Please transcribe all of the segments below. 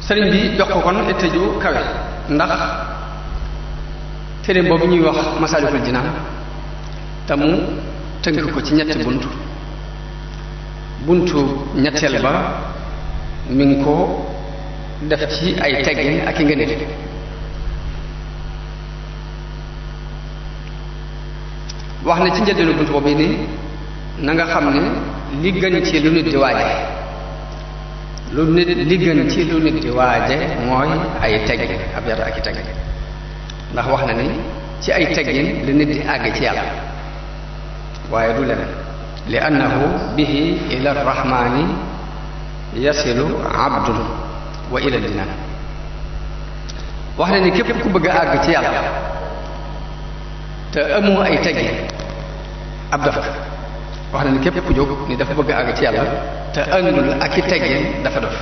sëriñ bi jox ko kon itte ju kawe ndax téere boobu ñuy wax Masaalikul Jinaan te mu tënk ko ci ñetti buntu ñetteel ba mi ngi ko def ci ay teggin ak i ngëneel wax na ci njëlbeenu buntu boobu ni na nga xam ne li gën ci lu nit di waaje li gën ci lu nit di waaje mooy ay teggin ab yar ak i teggin ndax wax na ni ci ay teggin lu nit di àgg ci yàlla waaye du leneen li annahu bihi ila arrahmani yasilu abdun wa ila jinaan wax na ni képp ku bëgg a àgg ci yàlla te amoo ay teggin ab dafa wax na ni képp ku jóg ni dafa bëgg a àgg ci yàlla te àndul ak i teggin dafa dof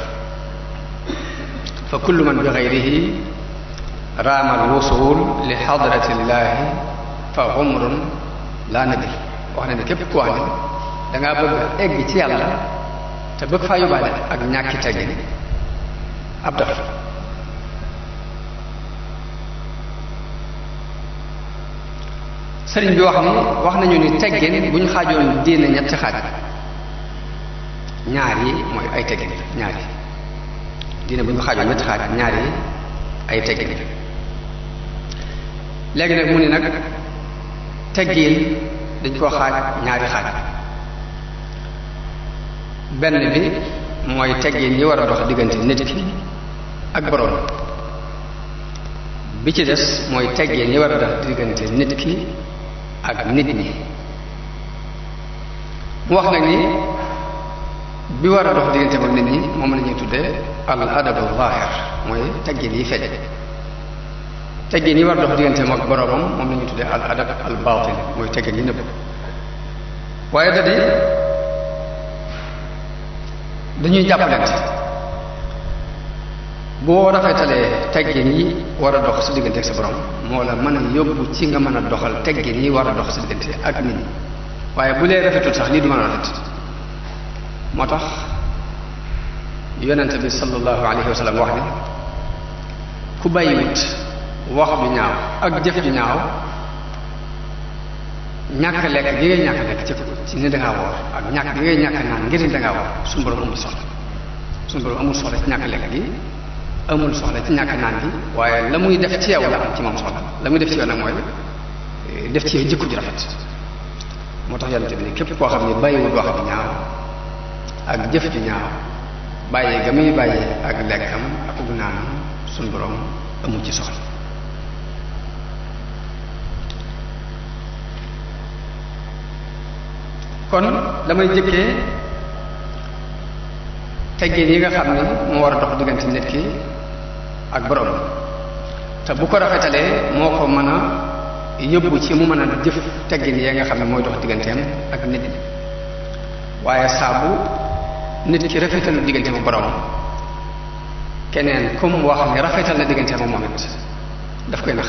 fa kullu man bi xayrihi raamal wusul li xadratillahi fa umrun laa nabi wax na ni képp ku wax ni dangaa bëgg egg ci yàlla te bëgg faa yóbbaale ak ñàkki teggin ab dof sëriñ bi wax nañu ni teggin bu ñu xaajoon diine ñetti xaaj ñaar yi mooy ay teggin ñaar yi diine bu ñu xaajoon ñetti xaaj ñaar yi ay teggin léegi nag mu ni nag teggin dañ koo xaaj ñaari xaaj benn bi mooy teggin yi war a dox diggante nit ki ak boroom bi ci des mooy teggin yi war a dox diggante nit ki ak nit ñi mu wax nag ni bi war a dox diggante ak nit ñi moom la ñuy tuddee al adabu zahir mooy teggin yi feeñ teggin yi war a dox diggante ak boroomam moom la ñuy tuddee al adab al batin mooy teggin yi nëbb waaye dañuy jàppalante boo rafetalee teggin yi war a dox sa diggante ak sa borom moo la mën a yóbbu ci nga mën a doxal teggin yi war a dox sa diggante ak nit ñi waaye bu lee rafetul sax lii du mën a rafet moo tax yonente bi sallallahu alayhi wa sallam wax ni ku bàyyiwut wax ju ñaaw ak jëf ju ñaaw ñàkk lekk gi ngay ñàkk lekk ci ni dangaa woor ak ñàkk gi ngay ñàkk naan ngir ni dangaa woor suñu borom amul soxla suñu borom amul soxla ci ñàkk lekk gi amul soxla ci ñàkk naan gi waaye la muy def ci yow la am ci moom soxla la muy def ci yow nag mooy def ci yow jikko ju rafet moo tax yonente bi ni képp koo xam ne bàyyiwul wax ju ñaaw ak jëf ju ñaaw bàyyi ga muy bàyyi ak lekkam ak ug naanam suñu borom amul ci soxla kon damay jëkkee teggin yi nga xam ne moo war a dox diggante nit ki ak borom te bu ko rafetalee moo ko mën a yóbbu ci mu mën a jëf teggin yi nga xam ne mooy dox digganteem ak nit ñi waaye saabu nit ki rafetalu digganteem ak borom keneen comme wax ne rafetal na digganteem ak moom it daf koy nax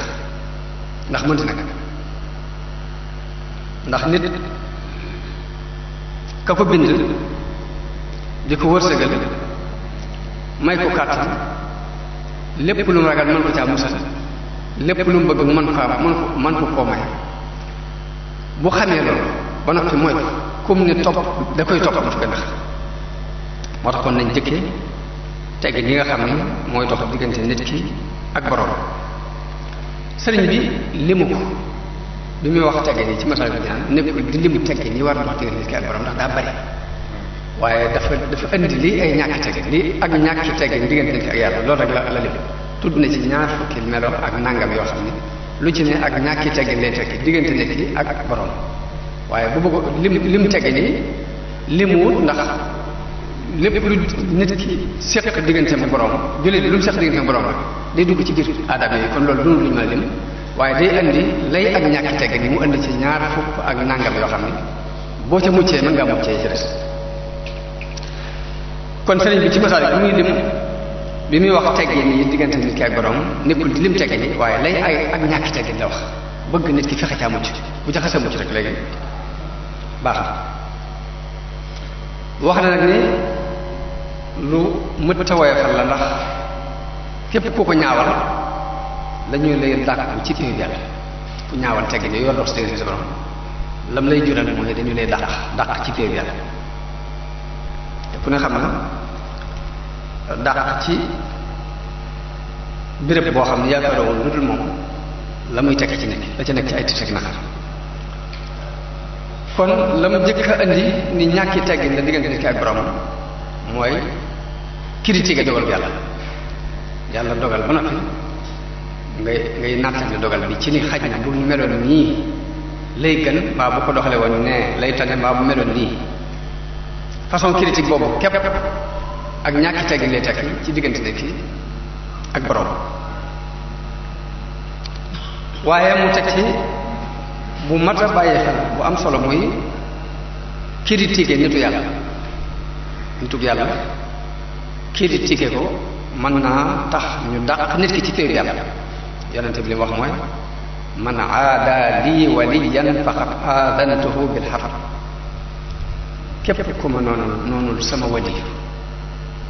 ndax mënti nag ndax nit ka ko bind di ko wërsëgal may ko kàttan lépp lu mu ragal mën ko caa musal lépp lu mu bëgg mën ko koo may bu xamee loolu ba noppi mooy ko comme ne topp da koy topp daf koy nax moo tax kon nañ jëkkee teggin yi nga xam ne mooy dox diggante nit ki ak borom sëriñ bi limu ko bi muy wax teggin yi ci Masaalikul Jinaan nekkul di limu teggin yi war a dox diggante nit ki ak borom ndax daa bari waaye dafa indi lii ay ñàkki teggin lii ak ñàkki teggin diggante nit ki ak yàlla loolu rek la lim tudd na ci ñaar fukki melo ak nangam yoo xam ne lu ci ne ak ñàkki teggin lay tekki diggante nit ki ak borom waaye bu bëgg lim teggin yi limuwut ndax lépp lu nit ki seq diggante ak borom jullit bi lu mu seq diggante ak borom day dugg ci biir aadama yi kon loolu dunul lu ñu mën a lim waaye day indi lay ak ñàkki teggin yi mu indi ci ñaar fukk ak nangam yoo xam ne boo ca muccee mën ngaa muccee ci des kon sëriñ bi ci Masaalik bi muy lim bi muy wax teggin yi diggante nit ki ak borom nekkul di lim teggin yi waaye lay ay ak ñàkki teggin la wax bëgg nit ki fexe caa mucc bu ca xasee mucc rek léegi baax na wax na nag ni lu mët a woyofal la ndax képp ku ko ñaawal dañuy lay dàq ci téye yàlla ku ñaawal tegg ne yor dox si sa borom lam lay jural mooy dañu lay dàq ci téye yàlla te ku ne xam na dàq ci béréb boo xam ne yaakaaroo woon lu dul moom la muy tekk ci nekk la ca nekk ci ay tit ak naqar kon la mu jëkk a indi ni ñàkki teggin la diggante nit ki ak borom mooy critiquer dogal yàlla yàlla dogal ba noppi ngay nattale dogal bi ci ni xaj na bu meloon nii lay gën mbaa bu ko doxale woon ne lay tane mbaa bu meloon nii façon critique boobu képp ak ñàkki teggin lay tekki ci diggante nit ki ak borom waaye mu teg ci bu mat a bàyyi xel bu am solo muy critiquer nitu yàlla critiquer ko mën naa tax ñu dàq nit ki ci téere yàlla yonente bi li wax mooy man aada lii waliyan faqad aadantuhu bil harb képp ku ma noonul sama wali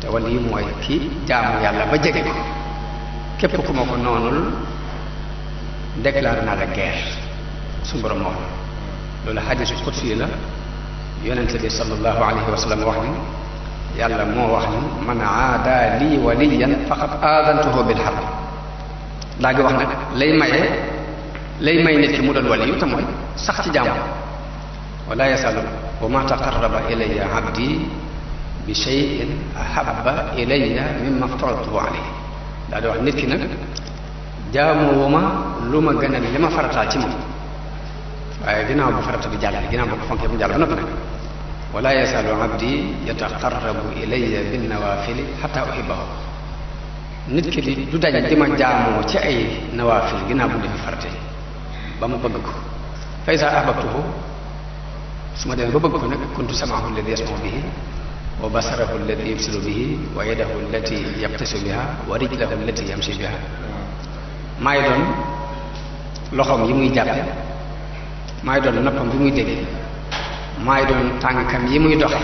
te wali mooy ki jaamu yàlla ba jege ko képp ku ma ko noonul déclaré naa la guerre su borom wax loolu xadiisu qudsi la yonente bi sallallahu alayhi wa sallam wax ni yàlla moo wax ni man aada lii waliyan faqad aadantuhu bil harb daa gi wax nag lay may nit ki mu doon waliyu te mooy sax ci jaamu wala yasalu wa ma taqarraba ilayya abdi bi shay'in ahabba ilayya mimma aftaradtuhu alayhi daa di wax nit ki nag jaamoo ma lu ma gënal li ma farataal ci moom waaye ginnaaw bu farata bi jàll ginnaaw bu ko fonkee bu jàll ba noppi nag wala yasalu abdi yataqarrabu ilayya bin nawafili hatta uhibbahu nit ki du dañ di ma jaamoo ci ay nawaafil ginnaaw bu defi farate ba mu bëgg ko fa iza ahbabtuhu su ma demee ba bëgg ko nag kuntu sam'ahu alladi yasma'u bihi wa basarahu alladi yubsiru bihi wa yadahu allati yabtasu biha wa rijlahu allati yamshi biha maay doon loxoom yi muy jàppe maay doon noppam bi muy dégg maay doon tànkam yi muy doxe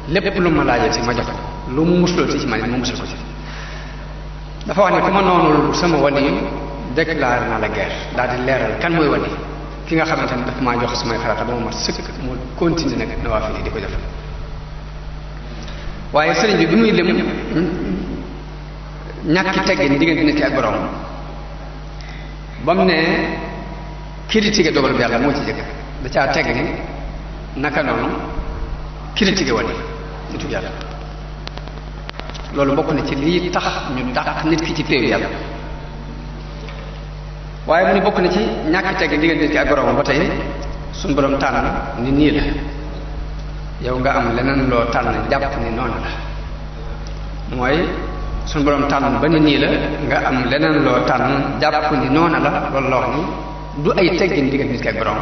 lépp lu ma laajati ma jox ko lu mu musloo ci man ma musul ko ci dafa wax ne ku ma noonul sama wali déclaré naa la guerre daal di leeral kan mooy wali ki nga xamante ne daf maa jox samay farata ba mu mat sëkk mu continuer nag nawaafil yi di ko def waaye sëriñ bi muy lim ñàkki teggin diggante nit ki ak borom ba mu ne critiquer dogal bi yàlla moo ci jëkk da caa tegg ni naka noonu critiquer wali nitu yàlla loolu bokk na ci lii tax ñu dàq nit ki ci péew yàlla waaye mu ni bokk na ci ñàkki tegg diggante nit ki ak boromam ba tey suñu borom tànn ni nii la yow nga am leneen loo tànn jàpp ni noonu la mooy suñu borom tànn ba ni nii la nga am leneen loo tànn jàpp ni noonu la loolu la wax ni du ay teggin diggante nit ki ak borom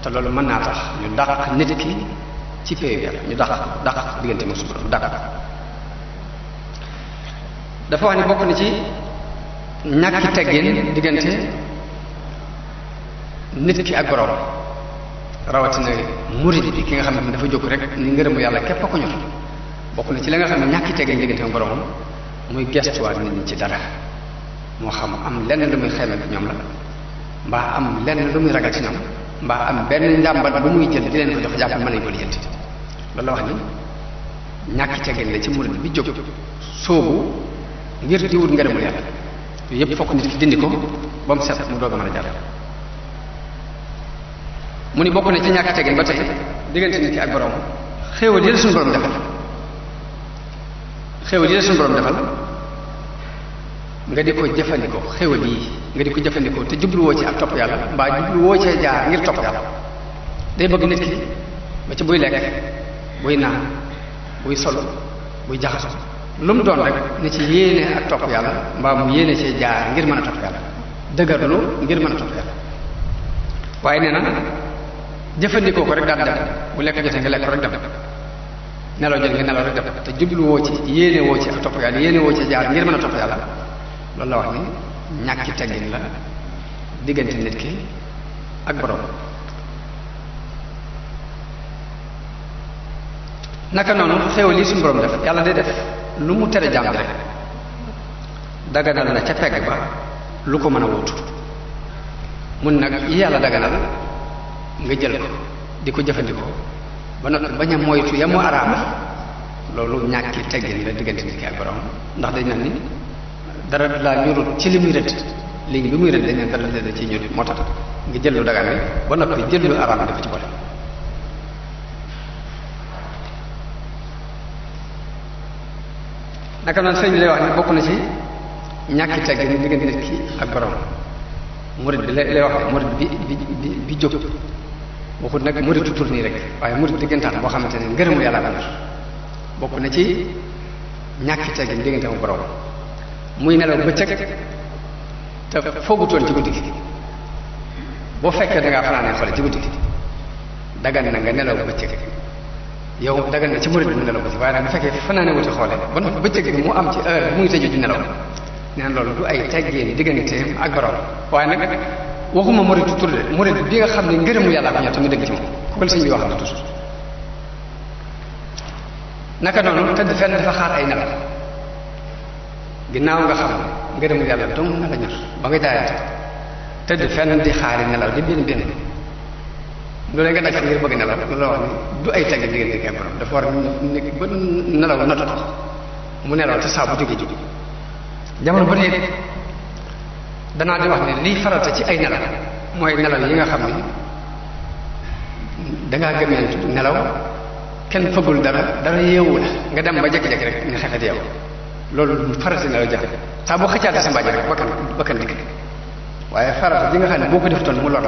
te loolu mën naa tax ñu dàq nit ki ci péew yàlla ñu dàq diggante mu suñu borom dàq dafa wax ni bokk na ci ñàkki teggin diggante nit ki ak borom rawatina murid bi ki nga xam ne dafa jóg rek ni ngërëmu yàlla képp a ko ñor bokk na ci la nga xam ne ñàkki teggin diggante ak borom muy gestuwaat nit ñi ci dara moo xam am lenn lu muy xeeme bi ñoom la mbaa am lenn lu muy ragal ci ñoom mbaa am benn njàmbat bu muy jël di leen ko jox jàpp mën nañu ko lijjanti loolu la wax ni ñàkki teggin la ci murid bi jóg soobu ngir di wut ngërëmul yàlla yooyu yëpp fokk nit ki dindi ko ba mu set mu doog a mën a jàll mu ni bokk na ci ñàkk teggin ba tey diggante nit ki ak borom xéewal yi la suñu borom defal nga di ko jëfandikoo xéewal yi nga di ko jëfandikoo te jubluwoo ci ak topp yàlla mbaa jubluwoo cee jaar ngir topp yàlla day bëgg nit ki ba ci buy lekk buy naan buy solo buy jaxaso lu mu doon rek ni ci yéene ak topp yàlla mbaa mu yéene cee jaar ngir mën a topp yàlla dëgërlu ngir mën a topp yàlla waaye nee na jëfandikoo ko rek daal dem bu lekk jotee nga lekk ko rek dem nelaw jot nga nelaw rek dem te jubluwoo ci yéene woo ci ak topp yàlla yéene woo ci jaar ngir mën a topp yàlla loolu la wax ni ñàkki teggin la diggante nit ki ak borom naka noonu xéewal yi suñu borom def yàlla day def lu mu tere jaam bi rek daganal na ca pegg ba lu ko mën a wutu mun nag yi yàlla daganal nga jël ko di ko jëfandikoo ba noppi bañ a moytu ya mu araama loolu ñàkki teggin la diggante nit ki ak borom ndax dañ na ni dara laa ñurut ci li muy rëdd ligne bi muy rëdd dañ ne dara la ci ñurut moo tax nga jël lu dagan ba noppi jël lu araama dafa ci boole naka noonu sëñ bi lay wax ne bokk na ci ñàkki teggin diggante nit ki ak borom murid bi lay wax ne murid bi jóg waxut nag murid tutur nii rek waaye murid diggantaan boo xamante ne ngërëmul yàlla ko yor bokk na ci ñàkki teggin diggante ak borom muy nelaw bëccëg te foogutoon ci guddi gi boo fekkee da ngaa fanaanee xoole ci guddi gi dagan na nga nelaw bëccëg yow dagan na ci murid bi mu nelaw bëccëg waaye nag bu fekkee fanaanee wuti xoole ba noppi bëccëg bi mu am ci heure bu muy tëju di nelaw nee na loolu du ay teggin digganteem ak borom waaye nag waxuma murid tutur de murid bi nga xam ne ngërëmu yàlla ko ñor te mu dëgg ci moom kooku la sëñ bi wax na toujours naka noonu tëdd fenn dafa xaar ay nelaw ginnaaw nga xam ne ngërëmu yàlla dong na la ñor ba nga jaayante tëdd fenn di xaari nelaw di benn loolu nga daj ngir bëgg nelaw loolu la wax ni du ay teggin diggante ak borom dafa war a nekk ba nelaw nota ko mu nelaw te saa bu jógee jóg jamono ba léegi danaa di wax ne liy farata ci ay nelaw mooy nelaw yi nga xam ne dangaa gëmeentu nelaw kenn fëggul dara yeewu la nga dem ba jékki-jékki rek nga xefet yow loolu farata nelaw jafe saa boo xëccaate sa mbàjj rek bakkan dikk waaye farata yi nga xam ne boo ko defutoon mu lor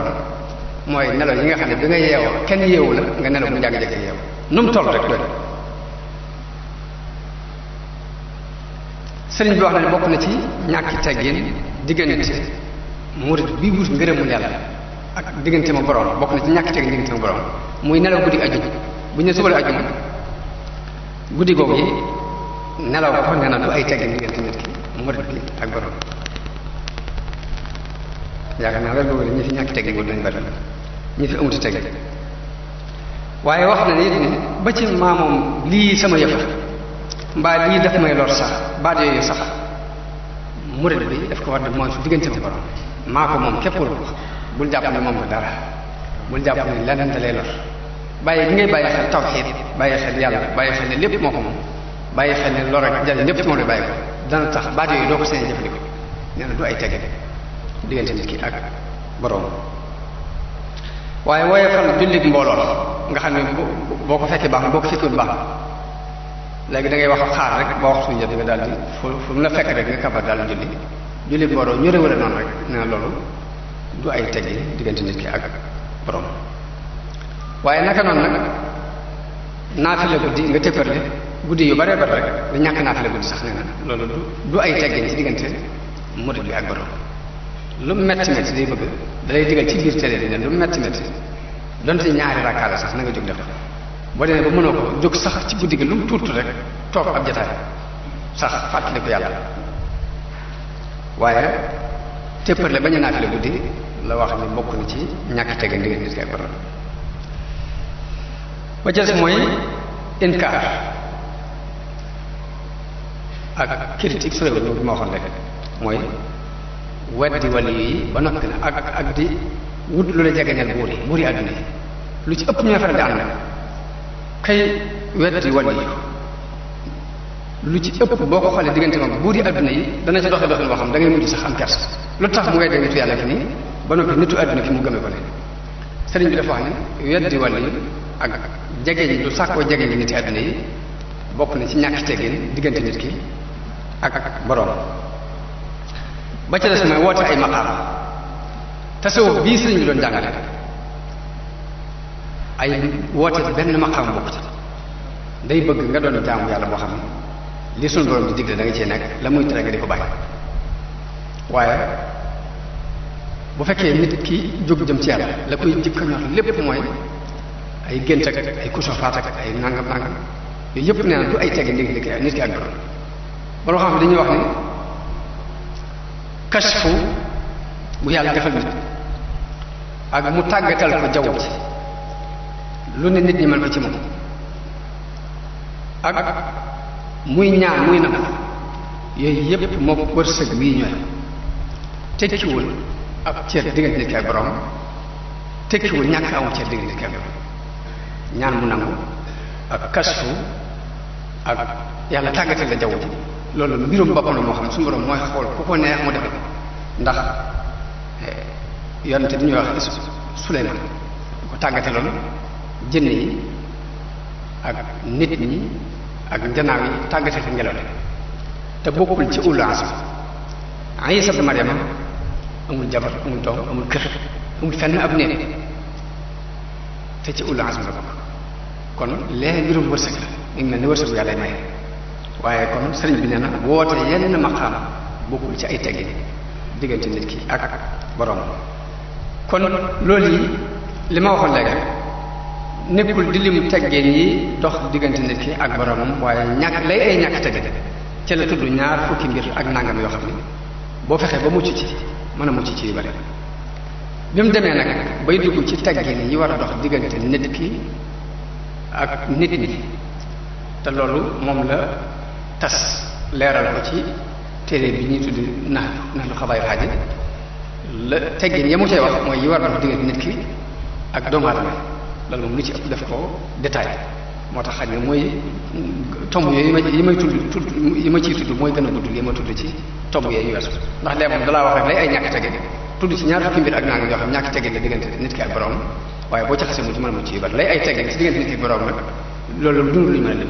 mooy nelaw yi nga xam ne bi nga yeewoo kenn yeewu la nga nelaw bu njàgg jékki yeewu nu mu toll rek doy sëriñ bi wax na ne bokk na ci ñàkki teggin diggante murid bi wut ngërëmul yàlla ak diggante ma borom bokk na ci ñàkki teggin diggante ma borom muy nelaw guddi ajjuma bu ñu ne suba la ajjuma guddi googu yi nelaw ko nee na du ay teggin diggante nit ki murid bi ak borom yaakaar naa rek boobu ñi fi ñàkki teggin wut nañ bari ñi fi amuti teggin waaye wax na ne it ni ba ci maamoom lii sama yëfa mbaa lii daf may lor sax baat yooyu sax murid bi daf ko war di mooy su diggante ma borom maa ko moom képp ko bul jàpp ne moom ko dara bul jàpp ne leneen da lay lor bàyyi gi ngay bàyyi xel tawxiid bàyyi xel yàlla bàyyi xel ne lépp moo ko moom bàyyi xel ne lor ak jariñ lépp ci moom lay bàyyi ko dana tax baat yooyu doo ko seen jëfandikoo nee na du ay tege diggante nit ki ak borom waaye wooye fal jullit mbooloo la nga xam ne boo ko fekkee baax na boo ko fekkul baax na léegi da ngay wax xaar rek ba wax suñu jot nga daal di fu mu la fekk rek nga kabar daal di julli mbooloo ñu réwale noonu rek nee na loolu du ay teggi diggante nit ki ak borom waaye naka noonu nag naafile guddi nga tëpparle guddi yu bare bare rek da ñàkk naafile guddi sax nee na loolu du ay teggin ci diggante murid bi ak borom lu metti metti day bëgg da lay digal ci biir télé bi ne lu metti metti donte ñaari rakkaa la sax na nga jóg def boo demee ba mënoo ko jóg sax ci guddi gi lu mu tuutu rek toog ab jataay sax fàttali ko yàlla waaye tëpparle bañ a naafile guddi la wax ni bokk na ci ñàkk teggin diggante nit ki ak borom ba ca des mooy inkaar ak critique sore ñu ma waxoon rek mooy weddi wali yi ba noppi na ak di wut lu la jegeñal buur yi àdduna yi lu ci ëpp ñoo faral di ànd nag kay weddi wali yi lu ci ëpp boo ko xoolee diggante moom buur yi àdduna yi dana ci doxe doxin boo xam da ngay mujj sax am kers lu tax mu weddi nitu yàlla fi nii ba noppi nitu àdduna fi mu gëmee ko ne sëriñ bi dafa wax ne weddi wali yi ak jegeñ lu sàkkoo jegeñ nit yi àdduna yi bokk na ci ñàkk teggin diggante nit ki ak boroom ba ca des mooy woote ay maqaam tasawuf bii sëriñ bi doon jàngale ay woote benn maqaam bokk ci day bëgg nga doon jaamu yàlla boo xam ne li sunu borom di digle da nga cee nekk la muy tere nga di ko bàyyi waaye bu fekkee nit ki jóg jëm ci yàlla la koy jëkk a ñor lépp mooy ay gént ak ay kusofaat ak ay nangam nangam yooyu yëpp nee na du ay teggi nit ki ak borom ba loo xam ne dañuy wax ni kashfu bu yàlla defal nit ak mu tàggatal ko jaww ji lu ne nit ñi mën ko ci moom ak muy ñaan muy nangu yooyu yëpp moo wërsëg wii ñooy tekkiwul ab cër diggante nit ki ak borom tekkiwul ñàkk amu cër diggante nit ki ak borom ñaan mu nangu ak kasfu ak yàlla tàggatal la jaww ji loolu mbirum boppam la moo xam suñu borom mooy xool ku ko neex mu defal ndax yonente bi ñuy wax Suleymaan ko tàggataloon jënn yi ak nit ñi ak njanaaw yi tàggatal ko ngelaw te bokkul ci ulul azm Isa ibn Maryama amul jabar amul doom amul kër amul fenn ab néeg te ci ulul azm la bokk kon lee mbirum wërsëg la mi ngi mel ni wërsëg bu yàlla may waaye kon sëriñ bi nee na woote yenn maqaam bokkul ci ay teggin diggante nit ki ak borom kon loolu yi li ma waxoon léegi nekkul di lim teggin yi dox diggante nit ki ak boromam waaye ñàkk lay ay ñàkk teggin ci la tudd ñaar fukki mbir ak nangam yoo xam ne boo fexee ba mucc ci mën a mucc ci yu bari bi mu demee nag bay dugg ci teggin yi war a dox diggante nit ki ak nit ñi te loolu moom la tas leeral ko ci téere bi ñuy tudd nax lu xabaay xaaji la teggin ya mu cay wax mooy yi war a dox diggante nit ki ak doomu aadama loolu moom lu ci ëpp def ko détail moo tax xaj na mooy tomb yooyu yi may tudd yi ma ciy tudd mooy gën a gudd yi ma tudd ci tomb yooyu weesu ndax lee moom dalaa wax rek lay ay ñàkk teggin tudd ci ñaar fukki mbir ak nangam yoo xam ñàkk teggin la diggante nit ki ak borom waaye boo ci xasee mu ci mën a mucc yu bari lay ay teggin ci diggante nit ki ak borom nag loolu dund lu ñu mën a